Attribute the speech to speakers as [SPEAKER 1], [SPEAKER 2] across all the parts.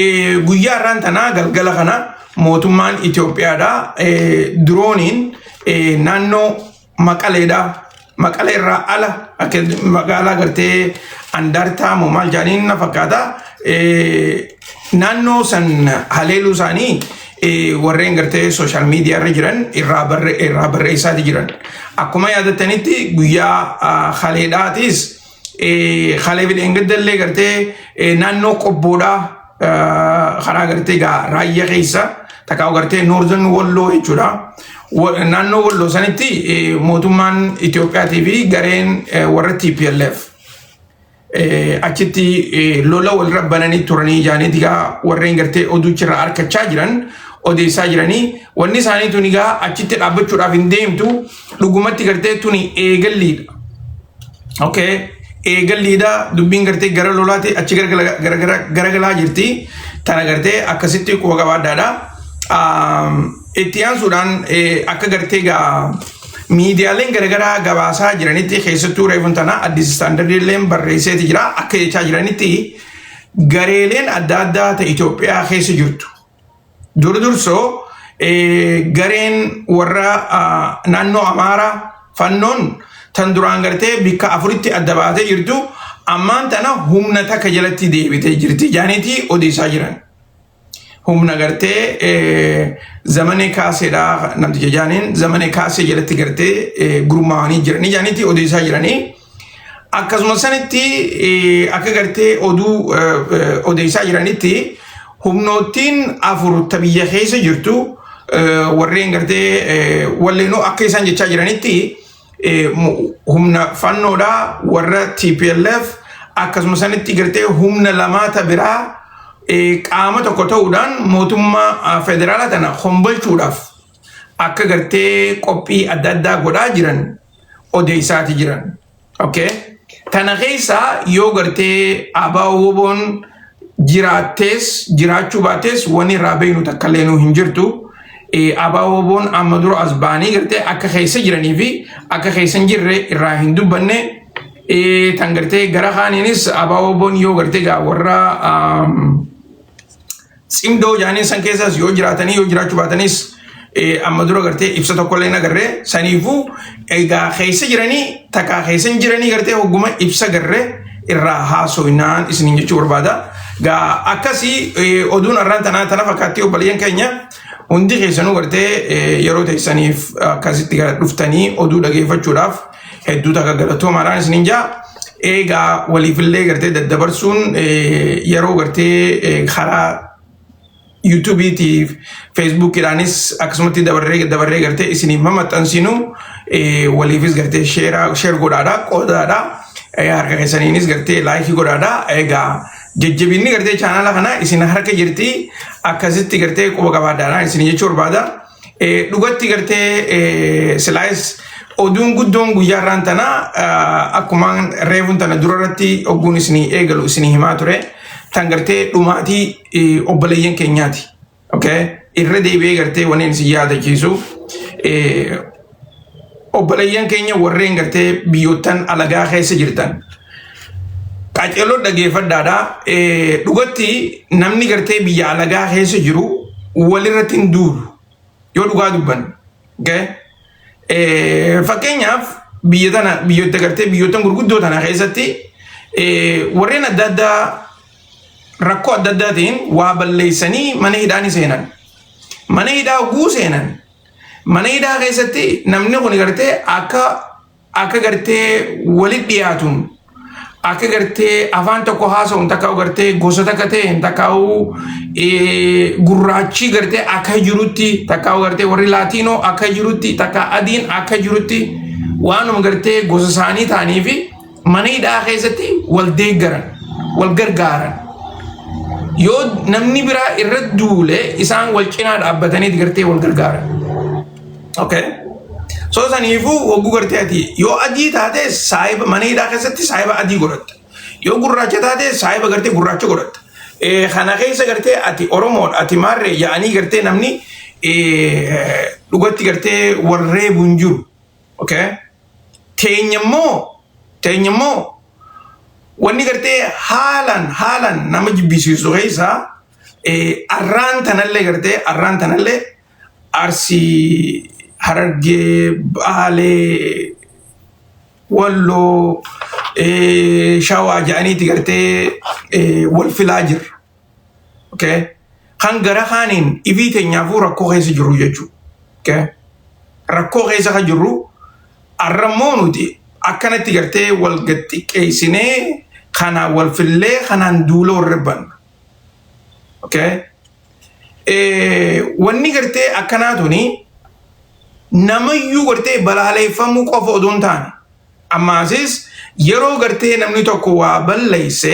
[SPEAKER 1] Guyyaa irraan tanaa galgala kana mootummaan Itoophiyaadha dirooniin naannoo Maqaleedha. Maqalee irraa ala akka magaalaa gartee Andaartaa moo maal jedhaniin na fakkaata. Naannoo san haleeluu isaanii warreen gartee sooshaal miidiyaa irra jiran irraa barreessaati jiran. Akkuma yaadattanitti guyyaa haleedhaatis kalee fi dheengadda gartee naannoo Qobboodhaa karaa gartee gaa raayyaa keessa takkaa gartee Northern Walloo jechuudha. Naannoo Walloo sanitti mootummaan Itoophiyaatii fi gareen warra TPLF achitti lola walirra bananii turanii jaaniiti gaa warreen gartee oduuchirraa harkachaa jiran odeessaa jiranii. Wanni isaanii tuni gaa achitti dhaabbachuudhaaf hin deemtu, dhugumatti gartee tuni eegalliidha. Okay. Eegalliidha, dubbiin gartee gara lolaati achi garagalaa jirti. Tana gartee akkasitti quba qabaadhaadha. Itti aansuudhaan akka gartee gaa miidiyaaleen garaagaraa gabaasaa jiranitti, keessattuu reefuun tana Addis Standard illee barreesseeti jira, akka jechaa jiranitti gareeleen adda addaa ta'e Itoophiyaa keessa jirtu. Dur dursoo gareen warra naannoo Amaaraa fannoon tan duraan gartee bikka afuritti adda baatee jirtu ammaan tana humna takka jalatti deebitee jirti jaaniitii odeessaa jiran. Humna gartee Zamanee Kaaseedha namticha jaaniin Zamanee Kaasee jalatti gartee gurmaa'anii jiranii jaaniitii odeessaa jiranii. Akkasuma sanitti akka gartee oduu odeessaa jiranitti humnoottiin afur ta biyya keessa jirtu warreen gartee walleenuu akka isaan jechaa jiranitti humna fannoodha, warra TPLF, akkasuma sanitti gartee humna lamaata biraa qaama tokko ta'uudhaan mootummaa federaalaa tana hombolchuudhaaf akka gartee qophii adda addaa godhaa jiran odeessaati jiran. Okay. Tana keessaa yoo gartee ABO-WBOn jiraattees jiraachuu baattees wanni irraa beeknu takka illee nuu hin jirtu. ABO-WBOn amma dura as ba'anii gartee akka keessa jiranii fi akka keessa hin jirre irraa hin dubbanne. Tan gartee gara kaaniinis ABO-WBOn yoo gartee gaa warra Tsimdoo jaaniin san keessas yoo jiraatanii yoo jiraachuu baatanis amma dura gartee ibsa tokkollee hin agarre. Saniifuu egaa keessa jiranii takkaa keessa hin jiranii gartee hogguma ibsa garree irraa haasoinaan isiniin jechuu barbaada. Gaa akkasii oduun har'aan tanaa tana fakkaatti. Obboleeyyan keenya hundi keessanuu gartee yeroo teessaniif akkasitti gara dhuftanii oduu dhageeffachuudhaaf hedduu takka galatoomaadhaan isiniin jaa. Egaa waliifillee gartee daddabarsuun yeroo gartee karaa yuutuubiitiif feesbuukiidhaanis akkasumatti dabarree dabarree gartee isiniif mamaxxansinu waliifis gartee share godhaadha, qoodaadha, harka keessaniinis gartee like godhaadha. Egaa jajjabinni gartee chaanaala kana isin harka jirti, akkasitti gartee quba qabaadhaadha isin jechuu barbaada. Dhugatti gartee silaayis oduun guddoon guyyaa irraan tana akkuma reefuun tana dura irratti ogguun isinii eegalu isinii himaa ture tan gartee dhumaatii obboleeyyan keenyaati. Okay? Irra deebi'ee gartee waneen isin yaadachiisu obboleeyyan keenya warreen gartee biyyoottan alagaa keessa jirtan. Qaceeloo dhageeffadhaadha. Dhugatti namni gartee biyya alagaa keessa jiru walirratti hin duulu. Yoo dhugaa dubbanne. Okay? Fakkeenyaaf biyya tana biyyoota gartee biyyoottan gurguddoo tana keessatti warreen adda addaa rakkoo adda addaatiin waa balleessanii mana hidhaa ni seenan. Mana hidhaa oguu seenan mana hidhaa keessatti namni kun gartee akka gartee walitti dhiyaatuun, akka gartee afaan tokko haasa'uun, takka gartee gosa takka ta'een, takka gurraachi gartee akka jirutti, takka gartee warri Laatiinoo akka jirutti, takka adiin akka jirutti, waanuma gartee gosa isaanii ta'anii fi mana hidhaa keessatti wal deeggaran, wal gargaaran. Yoo namni biraa irra duule isaan wal cinaa dhaabbatanii gartee wal gargaaran. Okay. So saniifuu hogguu gartee ati yoo adii taate saayiba mana hidhaa keessatti saayiba adii godhatta. Yoo gurraacha taate saayiba gartee gurraacha godhatta. Kana keessa gartee ati Oromoodha, ati maarree yaa'anii gartee namni dhugatti gartee warree hin jiru. Okay. Teenyammoo wanni gartee haalaan haalaan nama jibbisiisu keessaa Arraan tanallee gartee arraan tanallee Arsii, Harargee, Baalee, Walloo, Shawaa jedhaniiti gartee wal filaa jirra. Okay? Kan gara kaaniin ifii teenyaafuu rakkoo keessa jirru jechuudha. Okay? Rakkoo keessa kan jirru arrammoo nuti akkanatti gartee wal gaxiqqeessinee kanaan wal fillee kanaan duula warra banna. Okay? Wanni gartee akkanaa tuni namayyuu gartee balaaleeffamuu qofa odoo hin taane ammaasis yeroo gartee namni tokko waa balleesse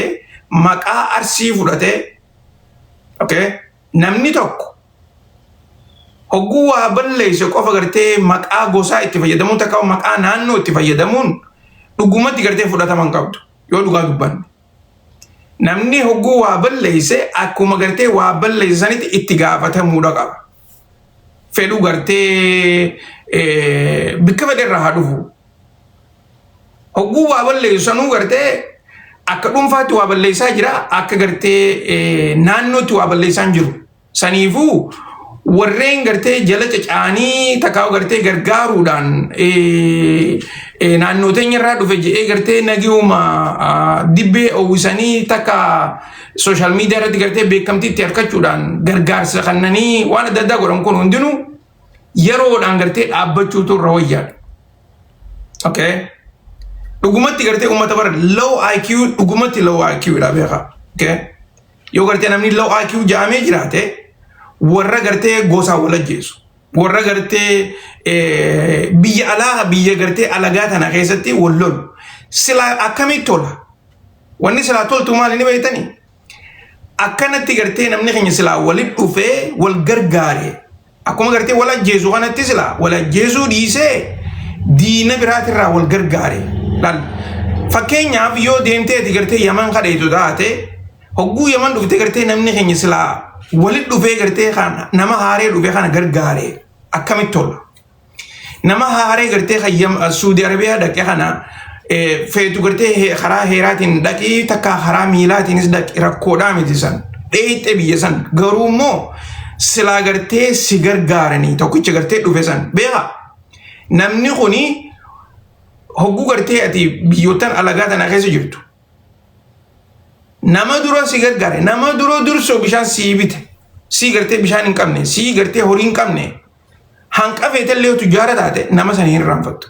[SPEAKER 1] maqaa Arsii fudhatee, okay, namni tokko hogguu waa balleesse qofa gartee maqaa gosaa itti fayyadamuun takka maqaa naannoo itti fayyadamuun dhugumatti gartee fudhatama hin qabdu yoo dhugaa dubbanne. Namni hogguu waa balleesse akkuma gartee waa balleesse sanitti itti gaafatamuudha qaba. Fedhu gartee bikka fedhe irraa haa dhufu. Hogguu waa balleessu sanuu gartee akka dhuunfaatti waa balleessaa jira, akka gartee naannootti waa balleessaa hin jiru. Saniifuu warreen gartee jala caca'anii takkaa gartee gargaaruudhaan naannoo teenya irraa dhufe jedhee gartee nagiyuma dibbee uwwisanii takka social media irratti gartee beekamtii itti argachuudhaan gargaarsa kannanii waan adda addaa godhan kun hundinuu yeroodhaan gartee dhaabbachuutu irra wayyaadha. Okay. Dhugumatti gartee uummata bara low IQ, dhugumatti low IQ dha beekaa. Okay. Yoo gartee namni low IQ jedhamee jiraate, warra gartee gosaan wal ajjeesu. Warra gartee biyya alaa, biyya gartee alagaa tana keessatti wal lolu. Silaa akkamitti tola? Wanni silaa toltu maali ni beektanii? Akkanatti gartee namni keenya silaa walitti dhufee wal gargaare. Akkuma gartee wal ajjeesu kanatti silaa wal ajjeesuu dhiisee diina biraatirraa wal gargaare. Laal. Fakkeenyaaf yoo deemteeti gartee Yaman kadheetu taate, hogguu Yaman dhuftee gartee namni keenya silaa walitti dhufee gartee kan nama haaree dhufe kana gargaare akkamitti tola? Nama haaree gartee kan Suudi Arabiyaa dhaqe kana feetu gartee karaa heeraatiin dhaqii takka karaa miilaatiinis dhaqi, rakkoodhaa miti san. Dheeyxee biyya san garuu immoo silaa gartee si gargaaranii tokkicha gartee dhufe san beekaa. Namni kuni hogguu gartee ati biyyoottan alagaa tana keessa jirtu, nama dura si gargaare, nama dura dursoo bishaan sii bite, sii gartee bishaan hin qabne, sii gartee horii hin qabne, hanqa feetellee tujjaara taate, nama sana hin irraanfattu.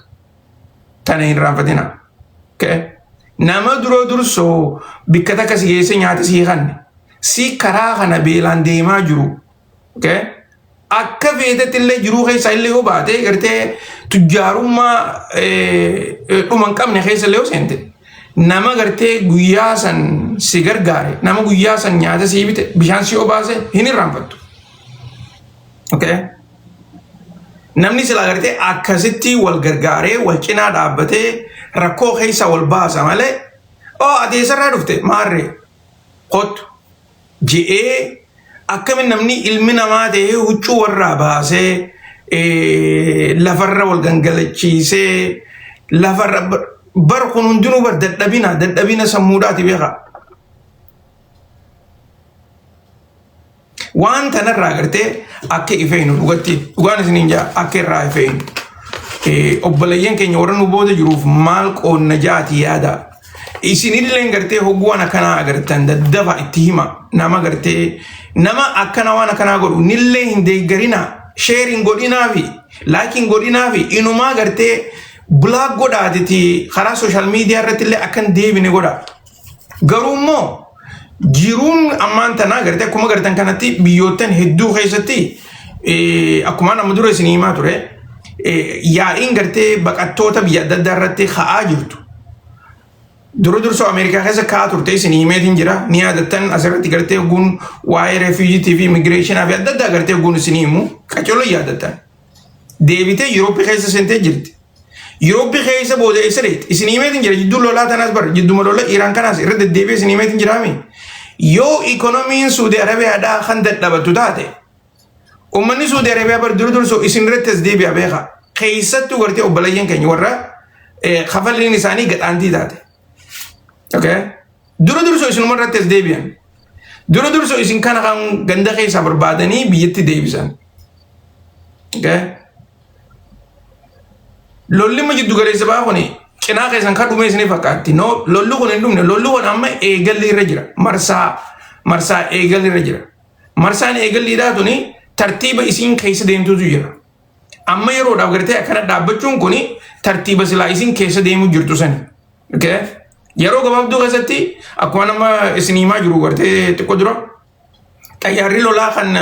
[SPEAKER 1] Tana hin irraanfatina. Nama dura dursoo bikka takka si geesse nyaata sii kanne, si karaa kana beelaan deemaa jiru. Akka feetetti illee jiruu keessa illee yoo baate, gartee tujjaarummaa dhuma hin qabne keessa illee yoo seente, nama gartee guyyaa san si gargaare, nama guyyaa san nyaata sii bite, bishaan si obaase hin irraanfattu. Okay? Namni silaa gartee akkasitti wal gargaaree wal cinaa dhaabbatee rakkoo keessa wal baasa malee, "Oo, ati eessarraa dhufte? Maarree kottu" je'ee, akkamiin namni ilmi namaa ta'ee huccuu warraa baasee lafarra wal gangalachiisee lafarra bar kun hundinuu bar dadhabina sammuudhaati beekaa. Waan tanarraa gartee akka ifeenu dhugatti dhugaan isiniin jaa, akka irraa ifeenu. Obboleeyyan keenya warra nu booda jiruuf maal qoonna jaati yaada. Isinillee gartee hogguu waan akkanaa agartan daddafa itti hima. Nama gartee nama akkana waan akkanaa godhu nillee hin deeggarina, share hin godhinaafi, like hin godhinaafi, inumaa gartee block godhaatiti karaa social media irratti illee akka hin deebine godha. Garuu immoo jiruun ammaan tanaa gartee akkuma gartan kanatti biyyoottan hedduu keessatti, akkuma nama dura isin himaa ture, yaa'iin gartee baqattoota biyya adda addaa irratti ka'aa jirtu. Dura dursoo Ameerikaa keessa ka'aa turte isin himeetiin jira. Ni yaadattan, asirratti gartee guun waa'ee refugee fi immigration fi adda addaa gartee guun isin himu qacoloo yaadattan. Deebitee Yurooppii keessa seentee jirti. Yurooppii keessa booda eessa dheetti? Isin himeetiin jira, jidduu lolaa tanaas bara jidduma lola Iraan kanaas irra deddeebi'ee isin himeetiin jiraami. Yoo ikonomiin Suudi Arabiyaadhaa kan dadhabatu taate, uummanni Suudi Arabiyaa bara dura dursoo isin irratti as deebi'a beeka. Keessattuu gartee obboleeyyan keenya warra kafalliin isaanii gadhaantii taate. Okay? Dura dursoo isinuma irratti as deebi'an. Dura dursu isin kana kan ganda keessaa barbaadanii biyyatti deebisan. Okay? Lolli amma jiddu galeessa ba'aa kuni cinaa keessan kan dhume isinii fakkaatti. No, lolli kun hin dhumne. Lolli kun amma eegalli irra jira. Marsaa marsaa eegalli irra jira. Marsaan eegalliidhaa tuni tartiiba isiin keessa deemtutu jira. Amma yeroodhaaf gartee akkana dhaabbachuun kuni tartiiba silaa isiin keessa deemuu jirtu sani. Okay? Yeroo gabaabduu keessatti akkuma nama isin himaa jiru gartee xiqqoo dura xayyaarri lolaa kan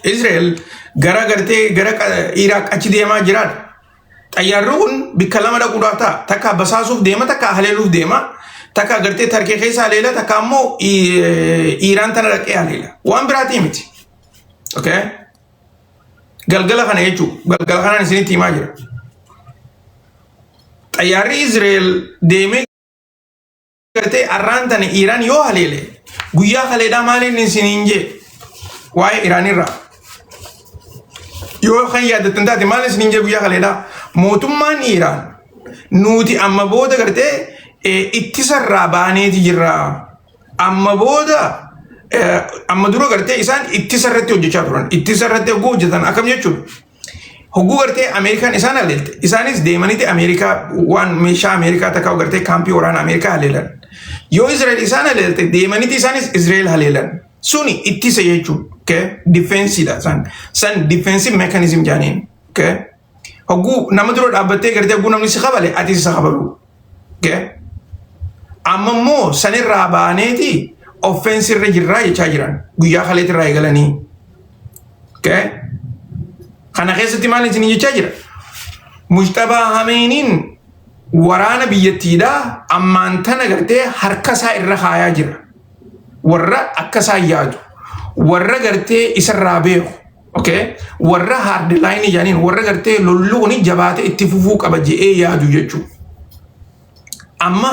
[SPEAKER 1] Israel gara gartee gara Iraaq achi deemaa jiraadha. Xayyaarri kun bikka lama dhaquudhaaf ta'a. Takka basaasuuf deema, takka haleeluuf deema. Takka gartee Tarkee keessa haleela, takka ammoo Iiraan tana dhaqee haleela. Waan biraatii miti. Okay? Galgala kana jechuudha. Galgala kanaan isinitti himaa jira. Xayyaarri Israel deemee gartee arraan tana Iiraan yoo haleele, guyyaa haleedhaa maaliin isiniin jee waa'ee Iraanirraa? Yoo kan yaaddattan taate, maal isiniin jee guyyaa haleedhaa? Mootummaan Iiraan nuti amma booda gartee ittisarraa baaneeti jirra. Amma booda, amma dura gartee isaan ittisa irratti hojjechaa turan. Ittisa irratti hogguu hojjetan akkam jechuudha? Hogguu gartee Ameerikaan isaan haleelte, isaanis deemaniiti Ameerikaa waan meeshaa Ameerikaa takka gartee kaampii waraana Ameerikaa haleelan. Yoo Israa'el isaan haleelte, deemaniiti isaanis Israa'el haleelan. Suni ittisa jechuudha. Okay? Defense iidha san. San defensive mechanism jaaniin. Okay? Hogguu nama dura dhaabbattee gartee hogguu namni si kabale, ati isa kabalu. Okay? Amma immoo sanirraa baaneeti offense irra jirraa jechaa jiran guyyaa kaleetirraa eegalanii. Okay? Kana keessatti maal isin jechaa jira? Mujtabaa Hameeniin waraana biyyattiidhaa ammaan tana gartee harka isaa irra kaayaa jira. Warra akka isaa yaadu, warra gartee isarraa beeku, okay? Warra hardline jedhaniin, warra gartee lolli kuni jabaatee itti fufuu qaba je'ee yaadu jechuudha. Amma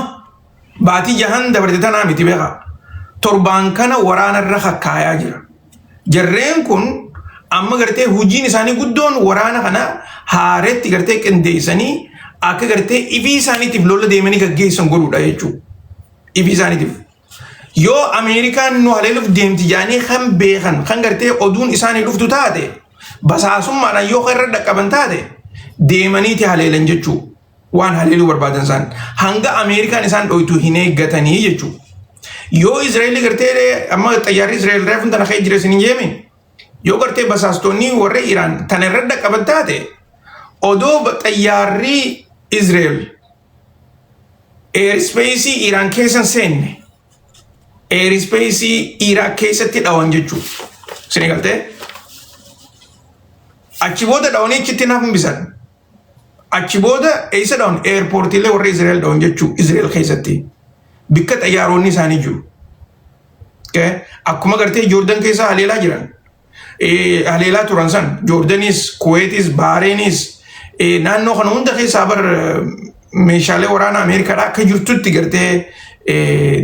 [SPEAKER 1] baatii 6n dabarte tanaa miti, beekaa. Torbaan kana waraana irra kakkaayaa jira. Jarreen kun amma gartee hojiin isaanii guddoon waraana kana haaretti gartee qindeessanii akka gartee ifii isaaniitiif lola deemanii gaggeessan godhuudha jechuudha. Ifii isaaniitiif. Yoo Ameerikaan nu haleeluuf deemti jedhanii kan beekan, kan gartee oduun isaanii dhuftu taate, basaasummaadhaan yoo irra dhaqqaban taate, deemaniiti haleelan jechuudha. Waan haleeluu barbaadan isaan hanga Ameerikaan isaan dhoytu hin eeggatanii jechuudha. Yoo Israa'eel gartee amma xayyaarri Israa'eel reefuun tana ka'ee jira isin hin jeemi. Yoo gartee basaastonni warra Iraan tana irra dhaqqaban taate, odoo xayyaarri Israa'eel airspace Iraan keessa hin seenne, airspace Iraaq keessatti dhawan jechuudha. Isin galtee? Achi booda dhawanii achitti naaf hambisan. Achi booda eessa dhawan? Airport iilee warra Israa'el dhawan jechuudha Israa'el keessatti. Bikka xayyaaronni isaanii jiru. Akkuma gartee Joordan keessa haleelaa jiran. Haleelaa turan san Joordanis, Kuweetis, Baareenis, naannoo kana hunda keessaa bar meeshaalee waraanaa Ameerikaadhaa akka jirtutti gartee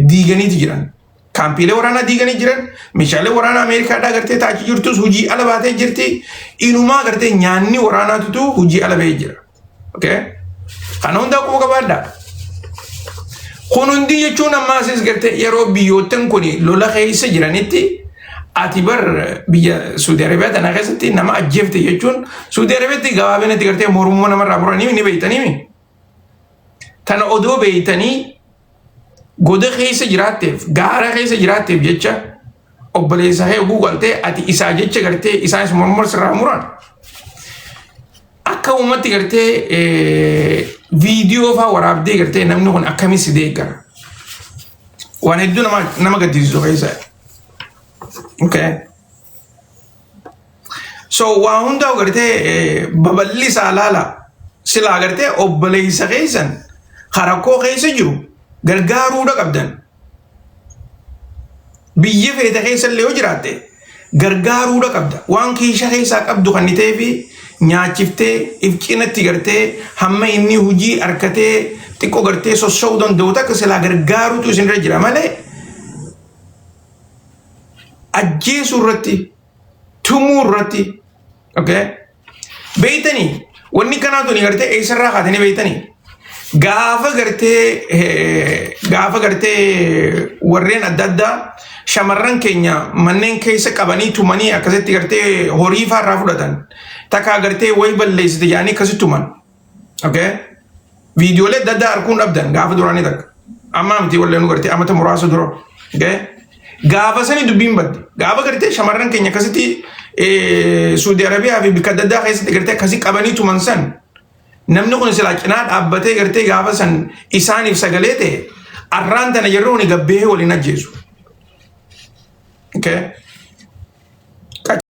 [SPEAKER 1] diiganiiti jiran. Kaampiilee waraanaa diiganii jiran, meeshaalee waraanaa Ameerikaadhaa gartee taachi jirtus hojii ala baatee jirti. Inumaa gartee nyaanni waraanaatutu hojii ala bahee jira. Kana hundaa quba qabaadhaa. Kun hundi jechuun ammaasis gartee yeroo biyyoottan kun lola keessa jiranitti, ati bar biyya Suudi Arabiyaa tana keessatti nama ajjeefte jechuun, Suudi Arabiyaatti gabaabinatti gartee mormuu namarraa muranii ni beeytanii. Tana odoo beeytanii, goda keessa jiraatteef, gaara keessa jiraatteef jecha obboleessa kee oguu galtee ati isaa jecha gartee isaanis mormuu sirraa muran. Akka uummatti gartee viidiyoo fa'aa waraabdee gartee namni kun akkamii si deeggara? Waan hedduu nama gaddisiisu keessa. Okay. So waa hundaa gartee babal'i isaa laala. Silaa gartee obboleessa keessan rakkoo keessa jiru gargaaruudha qabdan. Biyya feete keessa illee yoo jiraatte gargaaruudha qabda. Waan kiisha keessaa qabdu kan ta'ee fi nyaachiftee if cinatti gartee hamma inni hojii harkatee xiqqoo gartee sossa'uu danda'u takka silaa gargaaruutu isinirra jira malee, ajjeesuu irratti, tumuu irratti, okay? Beeytanii, wanni kanaa tuni gartee eessarraa kaatanii beeytanii? Gaafa gartee warreen adda addaa shamarran keenya manneen keessa qabanii tumanii akkasitti gartee horii fa'aa irraa fudhatan, takkaa gartee wayi balleessite jedhanii akkasitti tuman. Okay? Viidiyoolee adda addaa arguun dhabdan gaafa duraanii takka. Amma miti, wallee nu gartee amata muraasa dura. Okay? Gaafa sani dubbiin badde. Gaafa gartee shamarran keenya akkasitti Suudi Arabiyaa fi bakka adda addaa keessatti gartee akkasii qabanii tuman san, namni kun silaa cinaa dhaabbatee gartee gaafa san isaaniif sagalee ta'e, arraan tana yeroo ni gabbee waliin ajjeesu. Okay?